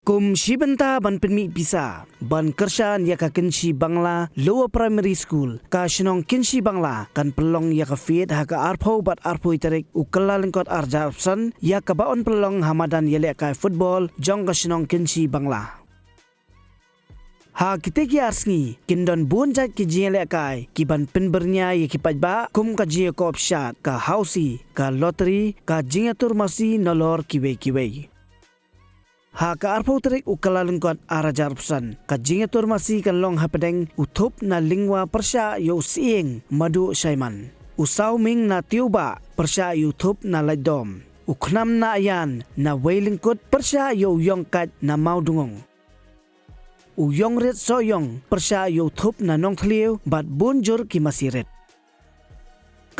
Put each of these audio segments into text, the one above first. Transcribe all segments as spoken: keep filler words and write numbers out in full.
Kum shi bynta ban pynmih pisa ban kyrshan ïa ka Kynshi Bangla Lower Primary School, ka shnong Kynshi Bangla kan pynlong ïa ka fete ha ka arphew bad arphew tarik u Kyllalyngkot arhajar arphew san, ïa kaba yn pynlong ha madan ïalehkai football jong ka shnong Kynshi Bangla. Ha kitei ki ar sngi kin don bun jait ki jingïalehkai ki ban pynbyrngia ïa ki paidbah, kum ka jingïakop shad, ka hausi, ka lottery, ka jingïatur masi nalor kiwei kiwei. Ha ka arphew tarik u Kyllalyngkot arhajar arphew san, ka jingïatur masi kan long hapdeng u Thup na Lyngwa pyrshah ïa u Sieng Madu Shaiman, u Sawming na Tiuba pyrshah ïa u Thup na Laitdom, u Khnam na Aian na Weilyngkut pyrshah ïa u Ïongkait na Mawdungong, u Ïongrit Sohiong pyrshah ïa u Thup na Nongthliew, bad bun jur ki masi rit.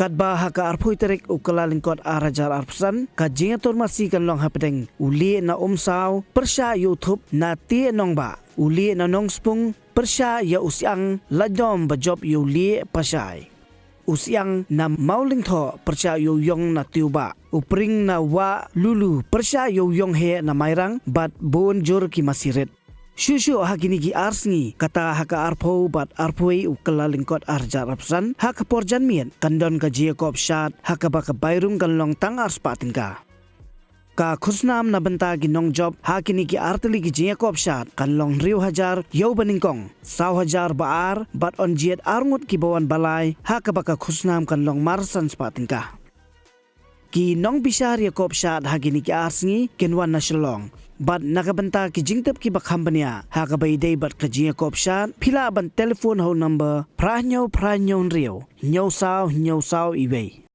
Katba ha ka arphew tarik u Kyllalyngkot arhajar arphew san, ka jingïatur masi kan long hapdeng u Lieh na Umsaw pyrshah ïa u Thup na Tieh Nongbah, u Lieh na Nongspung pyrshah ïa u Siang Laitdom ba jop ïa u Lieh Pashai, u Siang na Mawlyngthoh pyrshah ïa u Ïong na Tiuba, u Pring na Wah Lulu pyrshah ïa u Ïongheh na Mairang, bad bun jur ki masi rit. Shuh shuh ha kine ki ar sngi, kata ha ka arphew bad arphew wei u Kyllalyngkot arhajar arphew san, ha ka por janmiet kan don ka jingïakop shad ha kaba ka bai rung kan long tang arspah tyngka. Ka khusnam na bynta ki nongjop ha kine ki artylli ki jingïakop shad kan long hynriew hajar ïa uba nyngkong, saw hajar ba ar, bad yn jied arngut kiba wan ba lai, ha kaba ka khusnam kan long marsan spah tyngka. Ki nongbishar ïakop shad ha kine ki ar sngi kin wan na Shillong. Bad na ka bynta ki jingtip kiba kham bniah ha kaba ïadei bad ka jingïakop shad, phi lah ban telephone ha u number phra hynñiew phra hynñiew hynriew, hynñiew saw hynñiew saw iwei.